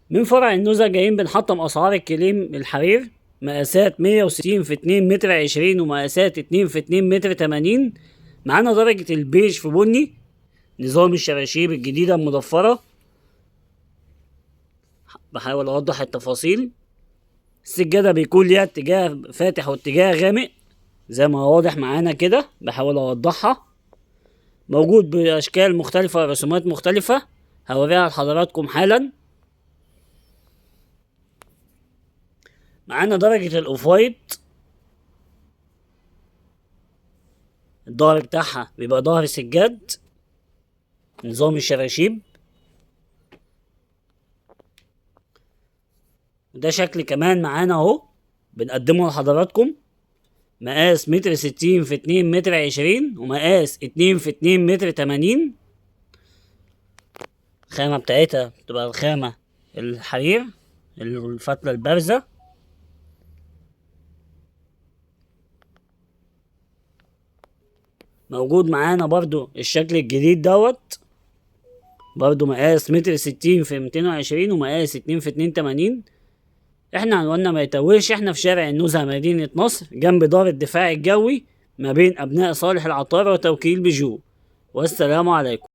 من فرع النزهة جايين بنحطم أسعار الكليم الحرير، مقاسات 160 في 2 متر 20 ومقاسات 2 في 2 متر 80. معانا درجة البيج في بني، نظام الشراشيب الجديدة المضفرة. بحاول أوضح التفاصيل. السجادة بيكون ليها اتجاه فاتح واتجاه غامق زي ما واضح معانا كده، بحاول أوضحها. موجود بأشكال مختلفة ورسومات مختلفة، هوريها لحضراتكم حالا. معانا درجة ال off white، الظهر بتاعها بيبقى ظهر سجاد، نظام الشراشيب. وده شكل كمان معانا اهو بنقدمه لحضراتكم، مقاس متر ستين في 2 متر 20 ومقاس 2 في 2 متر 80. الخامة بتاعتها بتبقى الخامة الحرير الفتلة البارزة. موجود معانا برضو الشكل الجديد دوت، برضو مقاس متر ستين في 220 ومقاس 2 في 2 80. احنا عنواننا ما يتوهش، احنا في شارع النزهة مدينة نصر جنب دار الدفاع الجوي ما بين أبناء صالح العطار وتوكيل بيجو. والسلام عليكم.